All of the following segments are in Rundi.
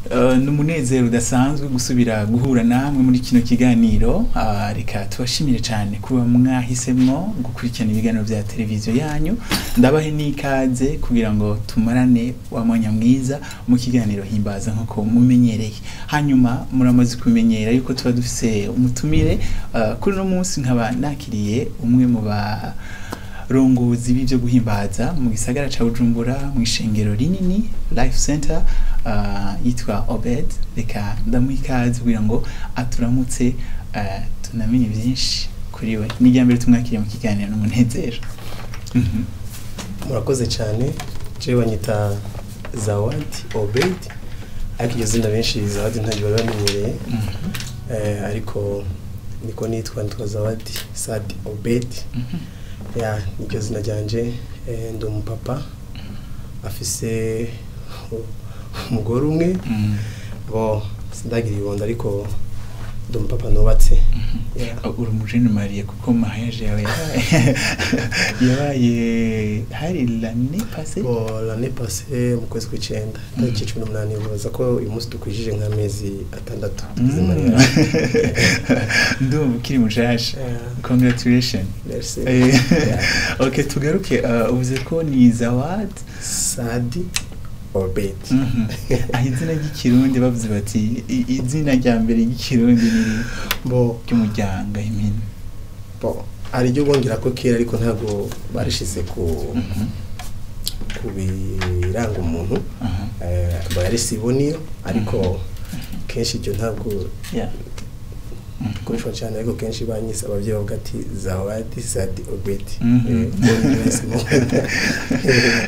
Ni umunezero udasanzwe gusubira guhura namwe muri kino kiganiro. Reka tubashimire cyane kuba mwahisemwo gukurikirana ibiganiro bya televiziyo yanyu. Ndabahe n'ikaze kugira ngo tumarane wa mwanya mwiza mu kiganiro Himbaza nk'uko mumenyereye. Hanyuma muramaze kumenyera yuko tuba dufise umutumire. Kuri uno munsi nkaba nakiriye umwe mu ba rongozi b'ibyo guhimbaza mu gisagara ca Bujumbura, mu ishengero rinini Life Center, yitwa Obed. Reka ndamuha ikaze kugira ngo aturamutse, tunamenye byinshi kuri we. Ni irya mbere tumwakiriye mu kiganiro, n'umunezero. Murakoze cyane. Jewe banyita Zawadi Obed, ariko iryo zina benshi Zawadi ntabwo bari bamenyereye. Ariko niko nitwa Zawadi Sadi Obed. Ya, niryo zina ryanje. Ndi umupapa afise umugore umwe. Bo sindagira ibibondo, ariko ndi umupapa nubatse. Yeah. Uri umujene marié, kuko mariage yawe yabaye hari l'année passée. Bon, l'année passée mu kwezi kw'icenda, tariki 18. Bibaza ko uyu munsi dukwijije nk'amezi 6 tugize mariage. Ndumva ukiri mushasha. Congratulations. Merci. Okay, tugaruke. Uvuze ko ni Zawad Sadi Obed. Aho izina ry'Ikirundi bavuze bati izina rya mbere ry'Ikirundi ni Bon, ry'umuryango, I mean. Bon, hari iryo bongera ko kera, ariko ntabwo barishize ku biranga umuntu. Akaba yari Siboniyo, ariko kenshi iryo ntabwo ikoreshwa cyane, ariko kenshi banyise ababyeyi bavuga ati Zawadi Sadi Obedi. Bo ni bahisemo.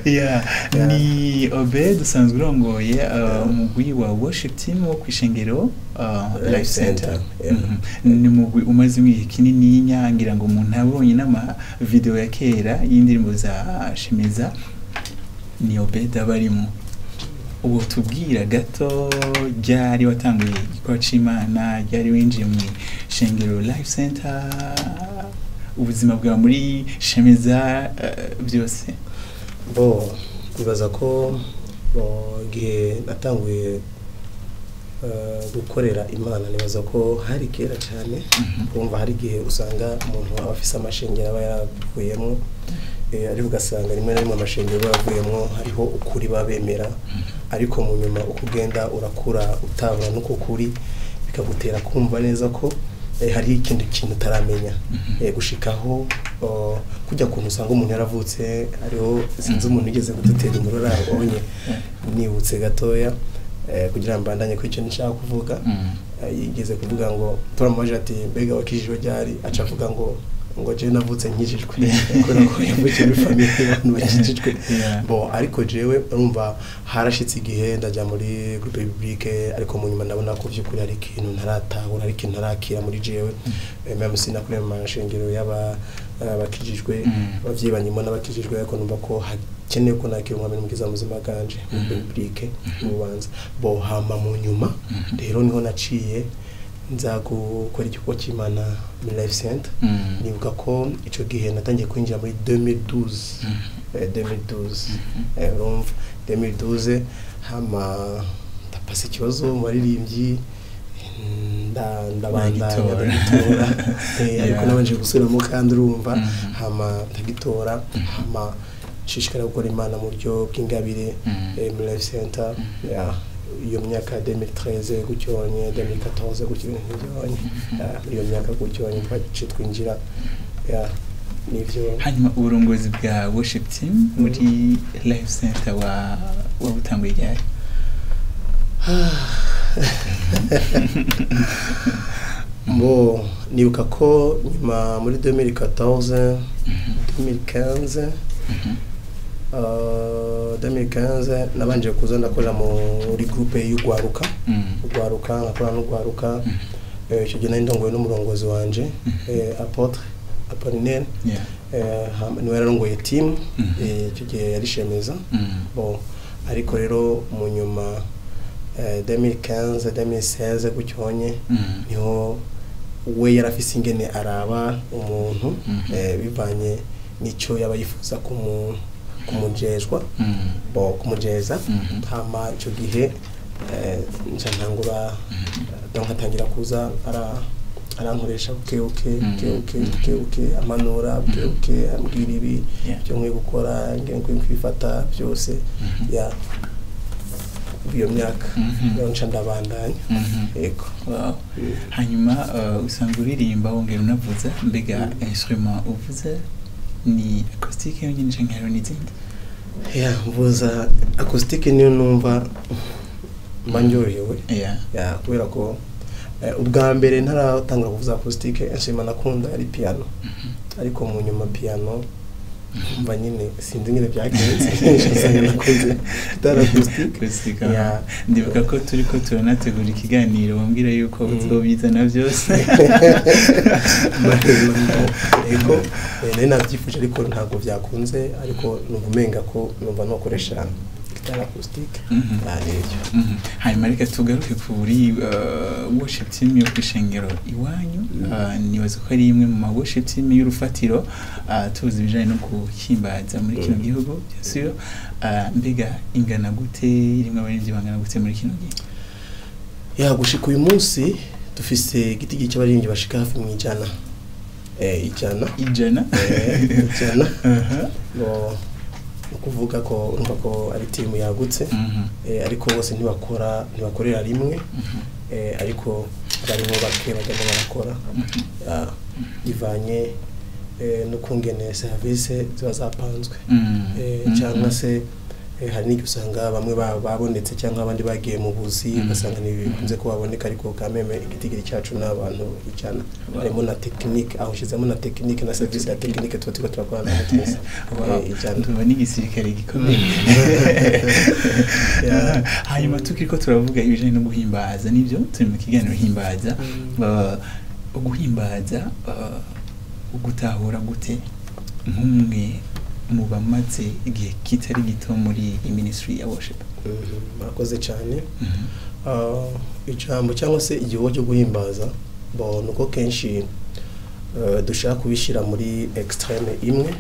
Yeah. Yeah. Ni Obed usanzwe urongoye umugwi wa worship team wo kwishengero Life Life Center. Center, yeah. Ni umugwi umaze igihe kinini, ngira ngo umuntu abonye n'ama video ya kera y'indirimbo za Shemeza, ni Obed aba arimo. Ubu tubwira gato ryari watanguye igikorwa c'Imana, ryari winjiye mu ishengero Life Center, ubuzima bwawe muri Shemeza, byose. Bo nibaza ko bo igihe natanguye gukorera Imana, nibaza ko hari kera cyane. Kumva hari igihe usanga umuntu aba afise amashengero aba yaravuyemo, ariko ugasanga rimwe na rimwe amashengero aba yaravuyemo hariho ukuri baba bemera, ariko mu nyuma uko ugenda urakura utabura n'uko kuri, bikagutera kumva neza ko hariho ikindi kintu utaramenya. Gushikaho kujya kuntu usanga umuntu yaravutse hariho, sinzi umuntu ugeze kudutera inkuru arabonye, nibutse gatoya, kugira ngo mbandanye kuri icyo nshaka kuvuga. Yigeze kuvuga ngo turamubajije ati: "Mbega wakijijwe ryari?" Aca avuga ngo jewe navutse nkijijwe, kubera ko yavukiye muri famille y'abantu bakijijwe. Bon, ariko jewe urumva harashitse igihe ndajya muri groupe biblique, ariko mu nyuma ndabona ko by'ukuri hari ikintu ntaratahura, hari ikintu ntarakira muri jewe. Même sinakoreye mu mashengero y'aba abakijijwe, abavyeyi banyuma n'abakijijwe, ariko numva ko hakenewe ko nakira Umwami n'Umukiza mu buzima bwanje muri biblique mubanza. Bo hama mu nyuma rero niho naciye nza gukora igikorwa cy'Imana muri Life Center. Nibuka ko ico gihe natangiye kwinjira muri 2012. 2012, urumva 2012, hama ndapasa ikibazo mu baririmbyi, ndabandanya Uragitora. Ndagitora. Ariko nabanje gusubiramo kandi urumva, hama ndagitora, hama nshishikara gukora Imana mu buryo bw'ingabire muri Life Center. Yeah, iyo myaka 2013 gutyonye, 2014 gutyo, ibintu nk'ibyo. Yeah, iyo myaka gutyonye twaciye twinjira. Yeah, nivyo. Hanyuma uburongozi bwa worship team muri Life Center wa wabutanguye ryari? Bo nibuka ko nyuma muri 2014, 2015, 2015 nabanje kuza ndakora muri groupe y'ugwaruka, ugwaruka, nkakora n'ugwaruka. Icyo gihe nari ndongowe n'umurongozi wanje, Apôtre Apollinaire. Niwe yararongoye team. Icyo gihe yarishemeza. Bon, ariko rero mu nyuma, 2015, 2016 gutyonye, niho we yarafise ingene araba umuntu, bivanye n'icyo yaba yifuza kumujejwa, bo kumujeza. Hama icyo gihe Nca ntangura, donc atangira kuza arankoresha buke buke buke buke buke buke, amanura buke buke, ambwira ibi byo nkwiye gukora, ngiye nkwiye kwifata byose. Ya, iyo myaka rero nca ndabandanya. Yego. Wow. Hanyuma usanga uririmba wongera unavuza. Mbega instrument uvuza ni acoustique yonyine canke hariho n'izindi? Ya, mvuza acoustique, niyo numva mba ndyohewe. Ya, kubera ko ubwa mbere ntaratangura kuvuza acoustique, instrument nakunda yari piano, ariko mu nyuma piano mba nyine sinzi nyine byagenze, nsanga nakunze gitari acoustique. Acoustique. Ya. Ndibuka ko turiko turanategura ikiganiro wambwira yuko uzobizana byose. Ego, nari nabyifuje ariko ntabwo byakunze, ariko numva umenga ko numva nokoresha gitari acoustique. Ya, nibyo. Hanyuma reka tugaruke kuri worship team yo kwishengero iwanyu. Nibaza ko ari imwe mu ma worship team y'urufatiro, tuzi ibijanye no guhimbaza muri kino gihugu, bien sûr. Mbega ingana gute? Irimwo abaririmbyi bangana gute muri kino gihe? Ya, gushika uyu munsi dufise igiti cy'abaririmbyi bashika hafi mu 100, 100. 100? 100. No ni ukuvuga ko urumva ko ari timu yagutse. Ariko bose ntibakora, ntibakorera rimwe. Ariko barimo bake bagenda barakora. Ah, bivanye n'ukungene serivisi ziba zapanzwe. Cyangwa se hari n'igihe usanga bamwe babonetse cyangwa abandi bagiye mu buzi, ugasanga ntibikunze ko baboneka, ariko kameme igitigiri cyacu ni abantu 100. Harimo na technique, aho ushyizemo na technique na serivisi ya technique tuba turiko turakorana nabo twese. 100. Ndumva n'igisirikare gikomeye. Hanyuma tukiriko turavuga ibijanye no guhimbaza, nibyo turi mu kiganiro himbaza. Uguhimbaza ugutahura gute nk'umwe mu bamaze igihe kitari gito muri ministry ya worship? Murakoze cyane. Ijambo cyangwa se igikorwa cyo guhimbaza, bon, nuko kenshi dushaka kubishyira muri extrême imwe,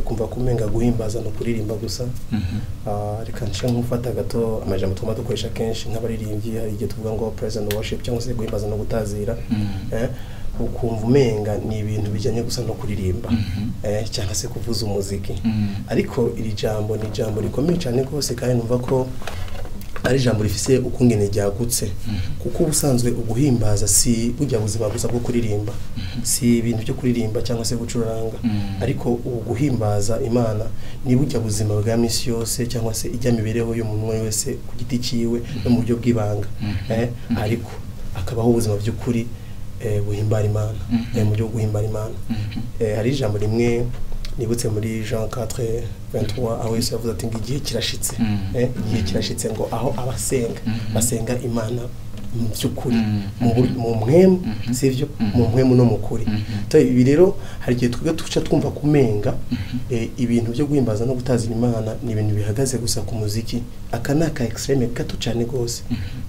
kumva kumenga guhimbaza no kuririmba gusa. Reka nce nk'ufata gato amajambo tugomba dukoresha kenshi nk'abaririmbyi. Hari igihe tuvuga ngo praise and worship cyangwa se guhimbaza no gutazira, ukumva umenga ni ibintu bijyanye gusa no kuririmba, cyangwa se kuvuza umuziki. Ariko iri jambo ni ijambo rikomeye cyane rwose, kandi numva ko ari ijambo rifise ukungene ryagutse, kuko ubusanzwe uguhimbaza si burya buzima gusa bwo kuririmba, si ibintu byo kuririmba cyangwa se gucuranga, ariko uguhimbaza Imana ni burya buzima bwa misi yose cyangwa se ijya mibereho y'umuntu wese ku giti ciwe no mu buryo bw'ibanga, ariko akabaho ubuzima by'ukuri buhimbara Imana, mu buryo bwo guhimbara Imana. Hari ijambo rimwe nibutse muri Jean 4:23, aho Yesu yavuze ati ngo igihe kirashitse, igihe kirashitse ngo aho abasenga basenga Imana mu by'ukuri, mu mpwemu, sivyo, mu mpwemu no mu kuri. Ibi rero hari igihe twebwe tuca twumva kumenga ibintu byo guhimbaza no gutazira Imana ni ibintu bihagaze gusa ku muziki. Aka ni aka extrême gato cyane rwose.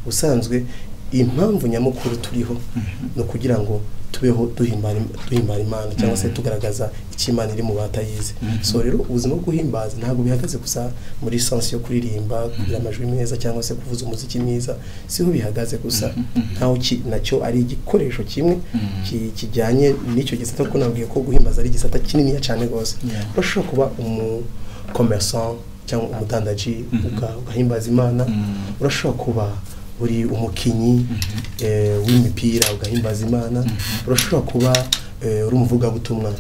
Usanzwe impamvu nyamukuru turiho ni ukugira ngo tubeho duhimbara Imana cyangwa se tugaragaza icyo Imana iri mu batayizi. So rero ubuzima bwo guhimbaza ntabwo bihagaze gusa muri sens yo kuririmba, kugira amajwi meza cyangwa se kuvuza umuziki mwiza, siho bihagaze gusa, nkaho nacyo ari igikoresho kimwe kijyanye n'icyo gisata, kuko nabwiye ko guhimbaza ari igisata kininiya cyane rwose. Urashobora kuba umu commerçant cyangwa umudandaji ugahimbaza Imana. Urashobora kuba uri umukinyi w'imipira ugahimbaza Imana. Urashobora kuba uri umuvugabutumwa,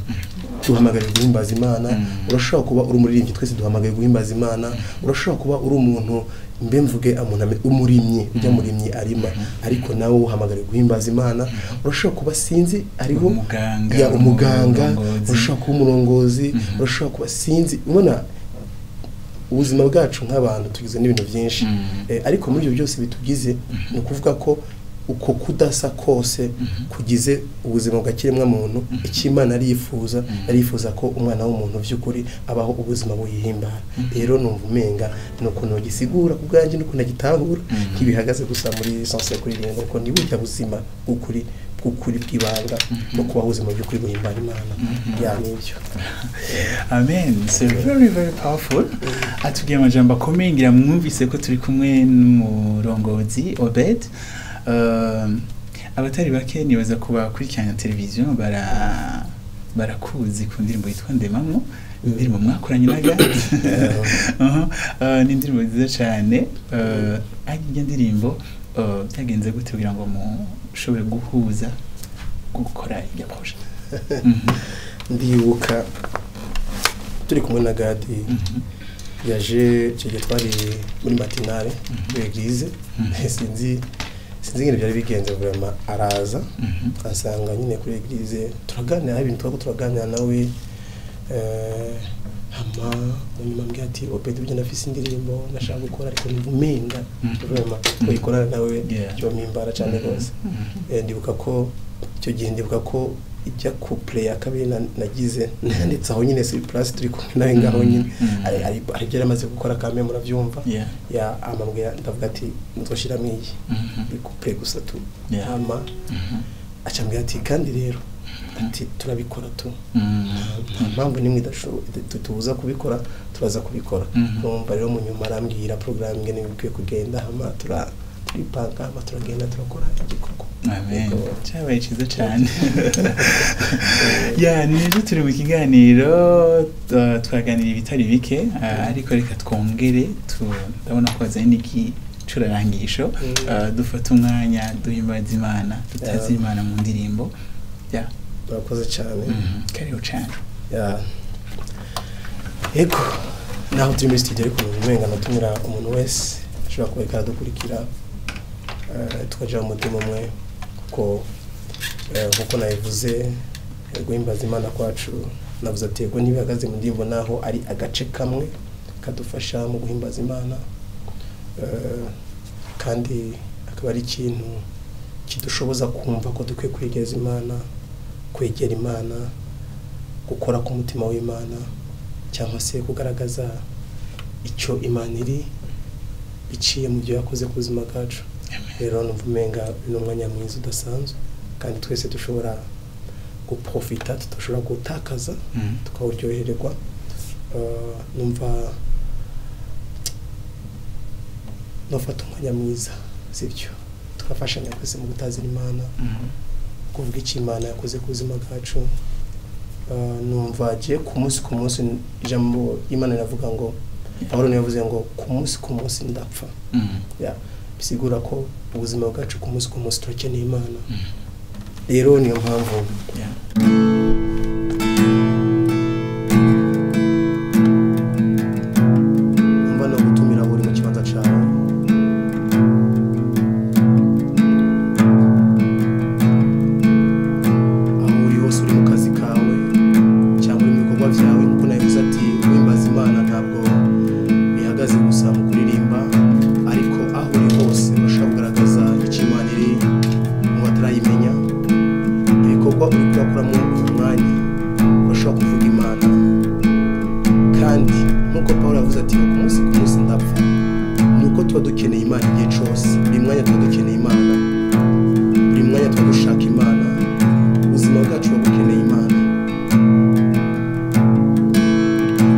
duhamagariwe guhimbaza Imana. Urashobora kuba uri umuririmbyi, twese duhamagariwe guhimbaza Imana. Urashobora kuba uri umuntu, mbe mvuge umuntu umurimyi, ujya murimyi arima, ariko nawe uhamagariwe guhimbaza Imana. Urashobora kuba, sinzi, hariho Umuganga, ya, umuganga, umurongozi. Urashobora kuba umurongozi, urashobora kuba, sinzi, ubona ubuzima bwacu nk'abantu tugizwe n'ibintu byinshi. Ariko muri ibyo byose bitugize, ni ukuvuga ko uko kudasa kose kugize ubuzima bwa kiremwa muntu, icyo Imana ariyifuza, ariyifuza ko umwana w'umuntu by'ukuri abaho ubuzima buyihimbara. Rero numva umenga ni ukuntu gisigura ku bwanjye n'ukuntu agitahura, ntibihagaze gusa muri sens yo kuririmba, kuko ni burya buzima bw'ukuri. bw'ukuri bw'ibanga no kubaho ubuzima by'ukuri buhimbara Imana. Ya, nibyo. Amen. So very very powerful. Atubwiye amajambo akomeye, ngira mwumvise ko turi kumwe n'umurongozi Obed. Abatari bake nibaza kuba kurikirana televiziyo barakuzi ku ndirimbo yitwa Ndemamwo, indirimbo mwakoranye na Gad. Ni indirimbo nziza cyane. Ariko iyo ndirimbo byagenze gute kugira ngo mushobore guhuza gukora irya projet? Ndibuka turi kumwe na Gadi, yaje icyo gihe twari muri matinale muri église. Sinzi ingene byari bigenze vraiment, araza ansanga nyine kuri église, turaganira ibintu twako turaganira nawe, hama munyuma ambwira ati: "Obed, burya ndafise indirimbo nashaka gukora, ariko numva umenga vraiment uyikorana nawe byompimbara cyane rwose." Ndibuka ko icyo gihe, ndibuka ko ijya couplet ya kabiri nagize nanditse aho nyine sur place turi kumwe nawe ngaho nyine. Hari ibyo yari amaze gukora kame, murabyumva. Ya, amambwira, ndavuga ati nzoshiramo iyi couplet gusa tu. Hama acambwira ati: "Kandi rero," ati, "turabikora tu, nta mpamvu nimwe tubuza kubikora, turaza kubikora." Numva rero mu nyuma arambwira programme ingene bikwiye kugenda, hama turipanga, hama turagenda turakora igikorwa. Amen. Yego. Cyabaye cyiza cyane. Ya, nibyo, turi mu kiganiro, twaganira ibitari bike, ariko reka twongere ndabona ko wazanye n'igicurarangisho. Dufate umwanya duhimbaza Imana, dutaze Imana mu ndirimbo. Ya. Murakoze cyane. Karibu cyane. Ya. Yego, naho turi muri studio, ariko umenga natumira umuntu wese ashobora kuba ariko aradukurikira, tukaja mu mutima umwe, kuko nkuko nabivuze, guhimbaza Imana kwacu, navuze ati yego ntibihagaze mu ndirimbo, naho ari agace kamwe kadufasha mu guhimbaza Imana, kandi akaba ari ikintu kidushoboza kumva ko dukwiye kwegereza Imana, kwegera Imana, gukora ku mutima w'Imana, cyangwa se kugaragaza icyo Imana iri biciye mu byo yakoze ku buzima bwacu. Rero numva umenga uyu ni umwanya mwiza udasanzwe, kandi twese dushobora guprofita, tudashobora gutakaza, tukawuryohererwa. Numva nufata umwanya mwiza, sibyo, tugafashanya twese mu gutazira Imana, kuvuga icyo Imana yakoze ku buzima bwacu. Numva agiye ku munsi ku munsi, ijambo Imana riravuga ngo, Pawulo niwe yavuze ngo ku munsi ku munsi ndapfa. Ya, bisigura ko ubuzima bwacu ku munsi ku munsi turakeneye Imana. Rero niyo mpamvu numva no gutumira uri mu kibanza cyawe, aho uri hose, uri mu kazi kawe cyangwa uri mu bikorwa byawe. Nkuko nabivuze ati guhimbaza Imana ntabwo bihagaze gusa mu kuririmba, ariko aho uri hose urashobora kugaragaza icyo Imana iri mu batarayimenya. Ibikorwa uri kurakora muri uyu mwanya urashobora kuvuga Imana. Kandi nk'uko Paul yavuze ati ku munsi ku munsi ndapfa, ni uko tuba dukeneye Imana igihe cyose. Buri mwanya tuba dukeneye Imana, buri mwanya tuba dushaka Imana, ubuzima bwacu buba bukeneye Imana.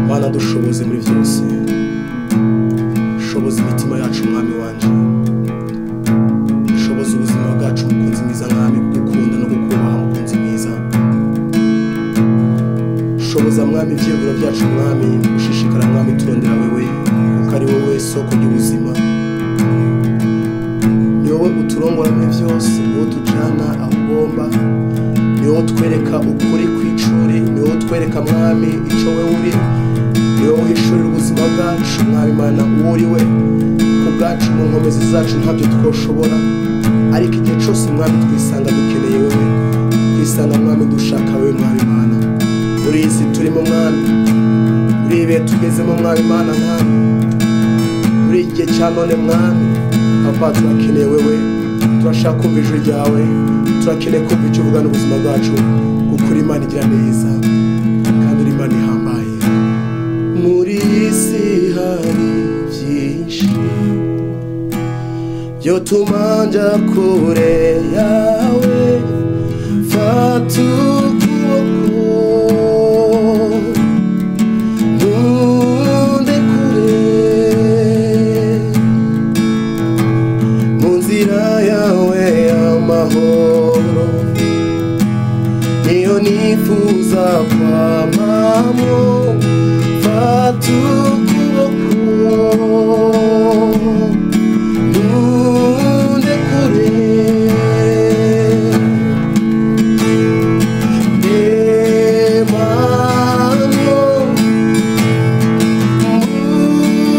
Mana, dushoboze muri byose, shoboza imitima yacu, Mwami wanje, shoboza ubuzima bwacu, mukunzi mwiza, Mwami, kugukunda no kukubaha, mukunzi mwiza. Shoboza, Mwami, ibyiyumviro byacu, Mwami, gushishikara, Mwami, turondera wewe, kuko ari wowe soko ry'ubuzima. Ni wowe uturongora muri byose, ni wowe utujana aho ugomba, ni wowe utwereka ukuri kw'icuri, ni wowe utwereka, Mwami, ico wewe uri, ni wowe uhishurira ubuzima bwacu, Mwami Imana, uwo uri we ku bwacu. Mu nkomezi zacu ntabyo twoshobora, ariko igihe cyose, Mwami, twisanga dukeneye wewe, twisanga, Mwami, dushaka wewe, Mwami Imana. Muri iyi si turimo, Mwami, muri ibi bihe tugezemo, Mwami Imana, Mwami, muri iki gihe cya none, Mwami Papa, turakeneye wewe, turashaka kumva ijwi ryawe, turakeneye kumva icyo uvuga n'ubuzima bwacu, kuko uri Imana igira neza kandi uri Imana ihambaye. Muri iyi si hari byinshi byotuma njya kure yawe. Fata ukuboko ntundekure mu nzira yawe y'amahoro niyo nifuza kwamamo. Fata ukuboko ntundekure ndemamo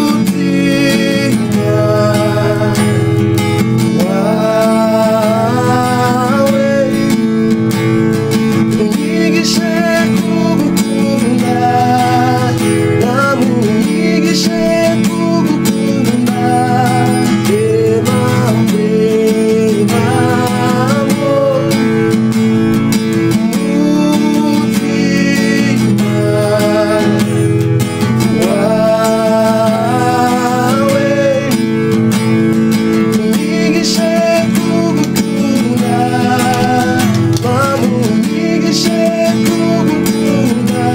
mutima wawe unyigishe kugukunda, namunyigishe kugukunda. Ndemamo mutima wawe unyigishe kugukunda, mamunyigishe kugukunda.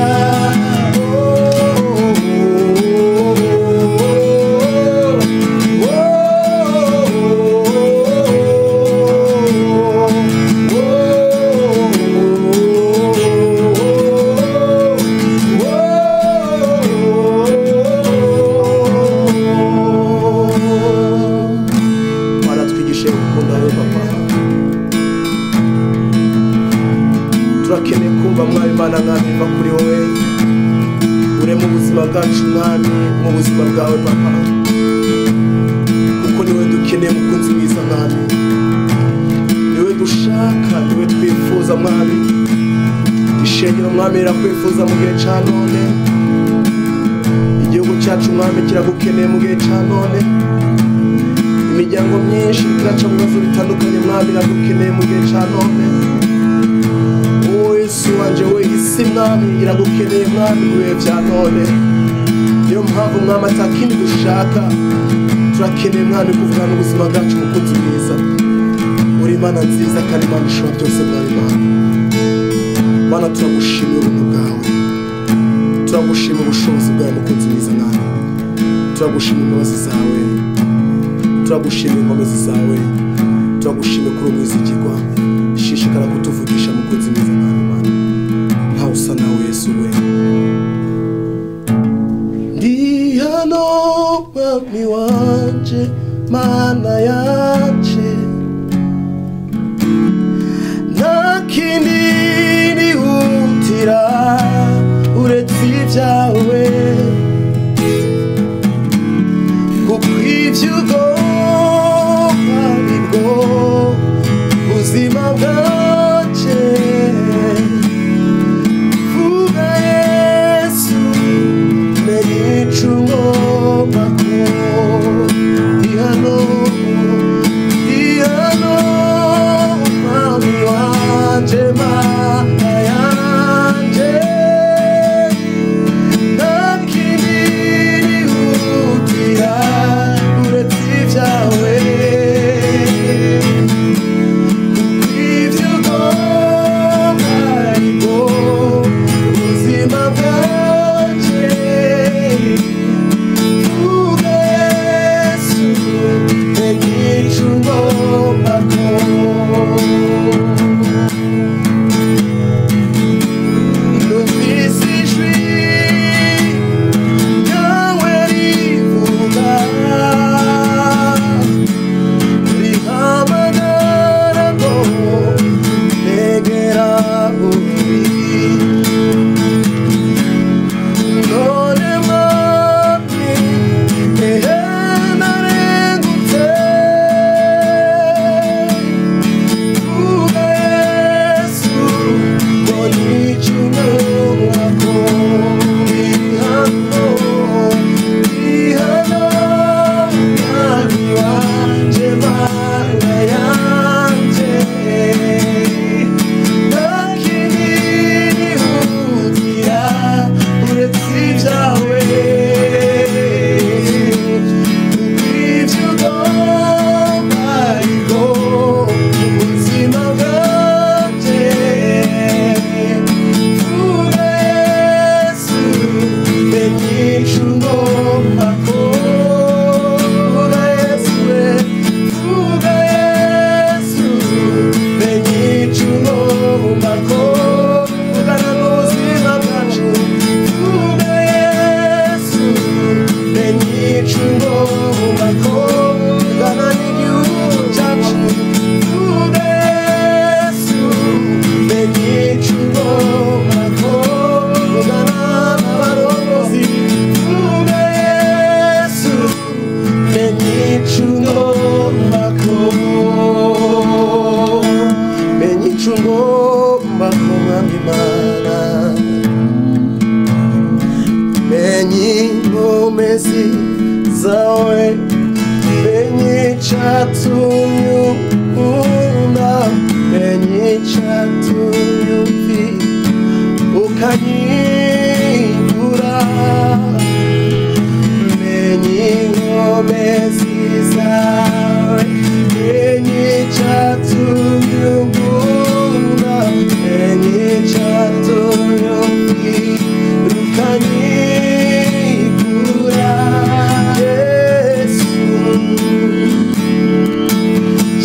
Baratwigishe gukunda wowe papa, turakeneye kumva mwami Imana mwami biva kuri wowe, ureme ubuzima bwacu mwami mu buzima bwawe papa, kuko niwe dukeneye mukunzi mwiza mwami, niwe dushaka, niwe twifuza mwami. Ishengero mwami rirakwifuza mu gihe ca none, igihugu cyacu mwami kiragukeneye mu gihe ca none, imiryango myinshi iraca mu bibazo bitandukanye mwami iragukeneye mu gihe ca none. Yesu wanje we, isi mwami iragukeneye mwami mu bihe vya none. Niyo mpamvu mwami atakindi dushaka, turakeneye mwami kuvugana n'ubuzima bwacu mukunzi mwiza. Uri Imana nziza kandi Imana ishobora byose mwami Imana. Mana turagushimira ubuntu bwawe, turagushimira ubushobozi bwawe mukunzi mwiza mwami, turagushimira imbabazi zawe, turagushimira inkomezi zawe, turagushimira kuri umwizigirwa. Shishikara kutuvugisha mukunzi mwiza mwami Imana, ntawe usa nawe Yesu we. Ndi hano mwami wanje Mana yanje, nta kindi nihutira uretse ibyawe, kuko ibyo ugomba nibwo buzima bwanje. Vuga Yesu menye ico ugomba ko ndi hano, ndi hano mwami wanje Mana yanje, nta kindi nihutira uretse ibyawe, kuko ibyo ugomba aribwo buzima bwanje. zawe, menye icatumye unkunda, menye icatumye umpfira ukanyigura, menye inkomezi zawe, menye icatumye unkunda, menye icatumye umpfira ukanyigura. Yesu,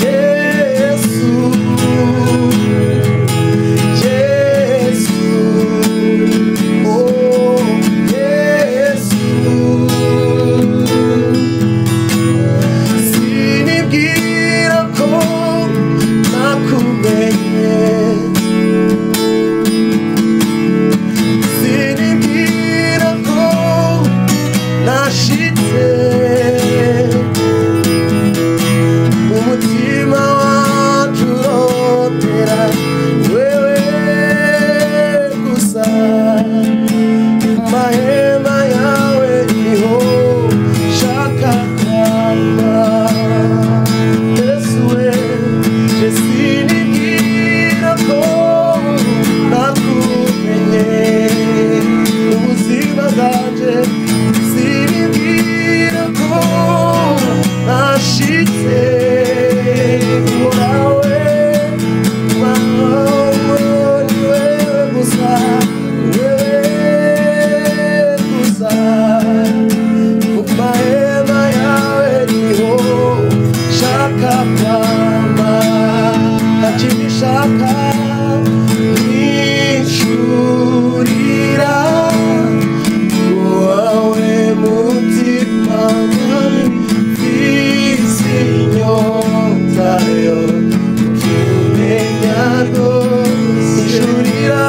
Yesu, Yesu, oh Yesu, sinibwira ko nakumenye, sinibwira ko nashitse, umutima wacu urotera wewe gusa, mahema yawe niho nshaka kwama. Yesu we, je sinibwira ko nakumenye, ubuzima bwanje sinibwira ko nashitse, wawe wawe ni wewe gusa, wewe gusa, mu mahema yawe niho nshaka kwama, nta kindi nshaka, nishurira wawe mutima mwami, mfise inyota yo kumenya rwose, nishurira,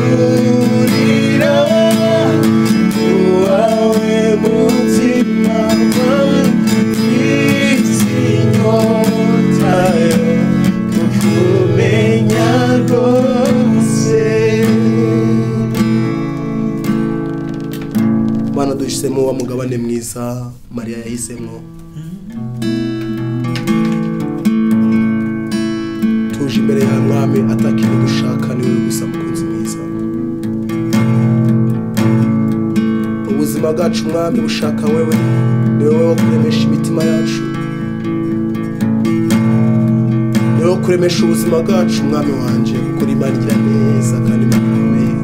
nishurira wawe mutima mwami, mfise inyota yo kumenya rwose. Mana, duhisemo wa mugabane mwiza Mariya yahisemo, tuje imbere ya mwami atakintu dushaka ni wowe gusa mukunzi mwiza. Ubuzima bwacu mwami bushaka wewe, ni wowe wo kuremesha imitima yacu, ni wowe wo kuremesha ubuzima bwacu mwami wanje, kuko uri Imana igira neza kandi Imana ikomeye.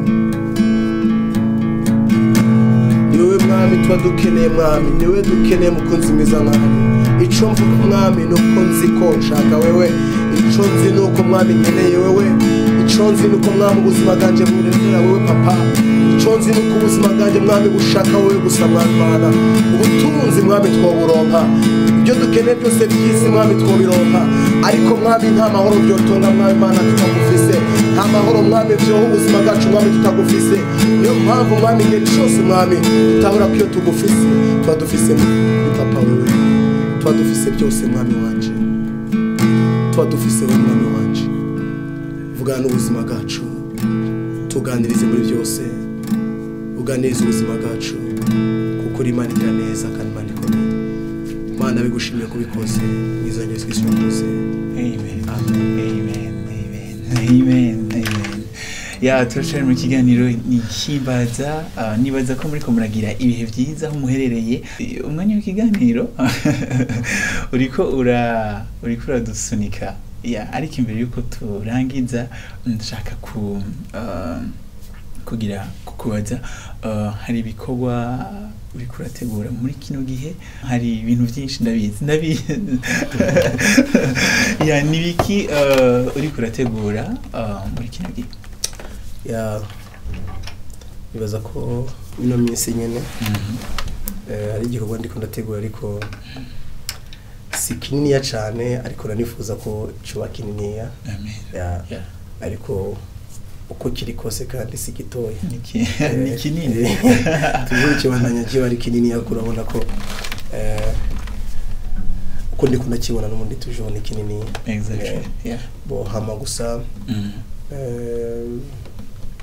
Ni wowe mwami tuba dukeneye mwami, ni wowe dukeneye mukunzi mwiza mwami. Ico mvuga mwami ni uko nzi ko nshaka wewe, ico nzi ni uko mwami nkeneye wewe, ico nzi ni uko mwami ubuzima bwanje buremera wewe papa, ico nzi ni uko ubuzima bwanje mwami bushaka wewe gusa mwami Mana. Ubutunzi mwami twoburonka, ibyo dukeneye byose by'isi mwami twobironka, ariko mwami nta mahoro byotonga mwami Mana tutagufise, nta mahoro mwami vyoha ubuzima bwacu mwami tutagufise. Niyo mpamvu mwami igihe cose mwami tutahora ko iyo tugufise tuba dufise muri papa wewe, tuba dufise byose mwami wanje, tuba dufise we mwami wanje. Vugana n'ubuzima bwacu, tuganirize muri byose, uganirize ubuzima bwacu, kuko uri Imana igira neza kandi Imana ikomeye. Mana bigushimiye kubikoze, mu izina rya Yesu Kristo urakoze. Amen. Amen. Amen. Amen. Amen. Ya, turacari mu kiganiro ni himbaza, nibaza ko muriko muragira ibihe vyiza aho muherereye. Umwanya w'ikiganiro uriko uradusunika. Ya, ariko imbere yuko turangiza ndashaka ku kugira kukubaza, hari ibikorwa uriko urategura muri kino gihe, hari ibintu byinshi ndabizi ya nibiki uriko urategura muri kino gihe? Ya, nibaza ko ino minsi nyene hari igikorwa ndiko ndategura, ariko si kininiya cane, ariko nanifuza ko coba kininiya. Amen. Ya, Yeah. ariko uko kiri kose kandi si gitoya, Ni kinini. Tujye kibandanya kiba ari kininiya, kuko urabona ko uko ndiko ndakibona n'ubundi toujours ni kininiya. Exactly. Yeah. Bo hama gusa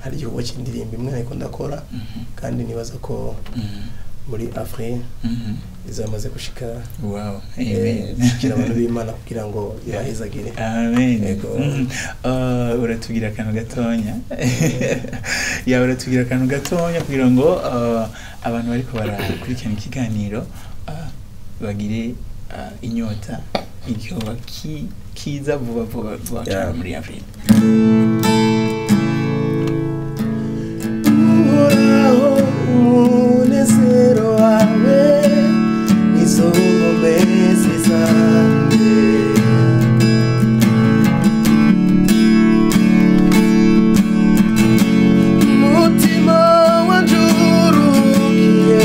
hari igikorwa cy'indirimbo imwe ariko ndakora, kandi nibaza ko Muri Afrika izamaze gushika. Wow, amen. Gushikira abantu b'Imana kugira ngo ibahezagire. Amen. Yego. Uratubwira akantu gatonya. Ya, uratubwira akantu gatonya kugira ngo abantu bariko barakurikirana ikiganiro bagire inyota igikorwa kiza vuba vuba vuba cyane muri Afrika. Uhoraho, umunezero wawe nizo nkomezi zanjye. Umutima wanje urukiye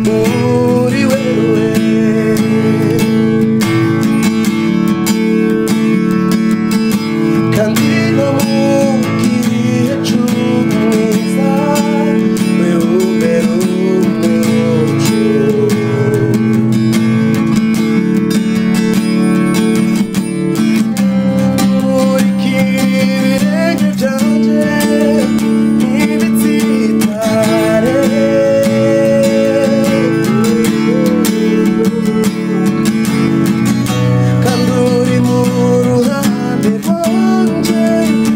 muri wewe, kandi no mu gihe c'umwiza wewe umbera umuco. Murikira ibirenge vyanje ntibitsitare, kandi uri mu ruhande rwanje,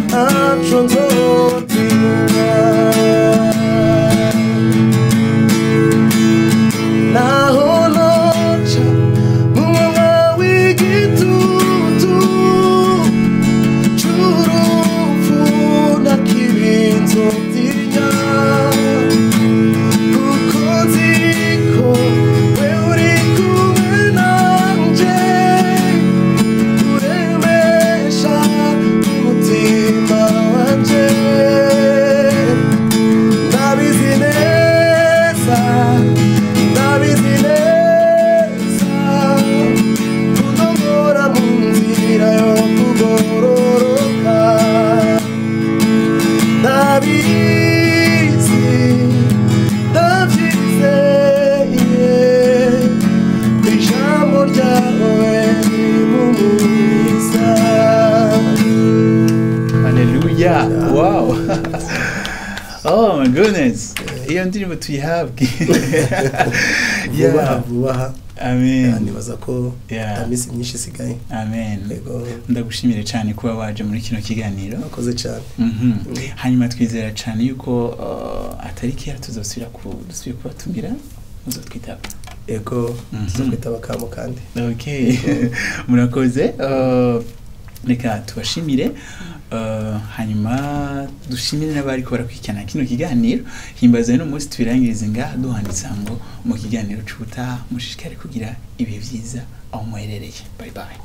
ntaco nzotinya. Naho noca mu mwonga w'igitutu c'urupfu, nta kibi nzotinya, kuko nzi ko wewe uri kumwe nanje, uremesha umutima wanje. Ndabizi neza, ndabizi neza, kundongora mu nzira yo kugororoka. Ndabizi, ndabyizeye, ijambo ryawe rimpumuriza. Hallelujah. Wow. Oh my goodness. Iyo ndirimbo tuyihabwe. Vuba aha, vuba aha. Amen. Nibaza ko ata minsi myinshi isigaye. Amen. Yego. Ndagushimire cyane kuba waje muri kino kiganiro. Murakoze cyane. Hanyuma twizera cyane yuko atari kera tuzosubira ku dusubire kubatumira, muzotwitaba. Yego, tuzokwitaba kamo kandi. Okay. Murakoze. Reka tubashimire, hanyuma dushimire n'abariko barakurikirana kino kiganiro. Himbaza no munsi tubirangirize ngaha duhanditse ngo mu kiganiro c'ubutaha mushishikare kugira ibihe vyiza aho muherereye. Bye bye.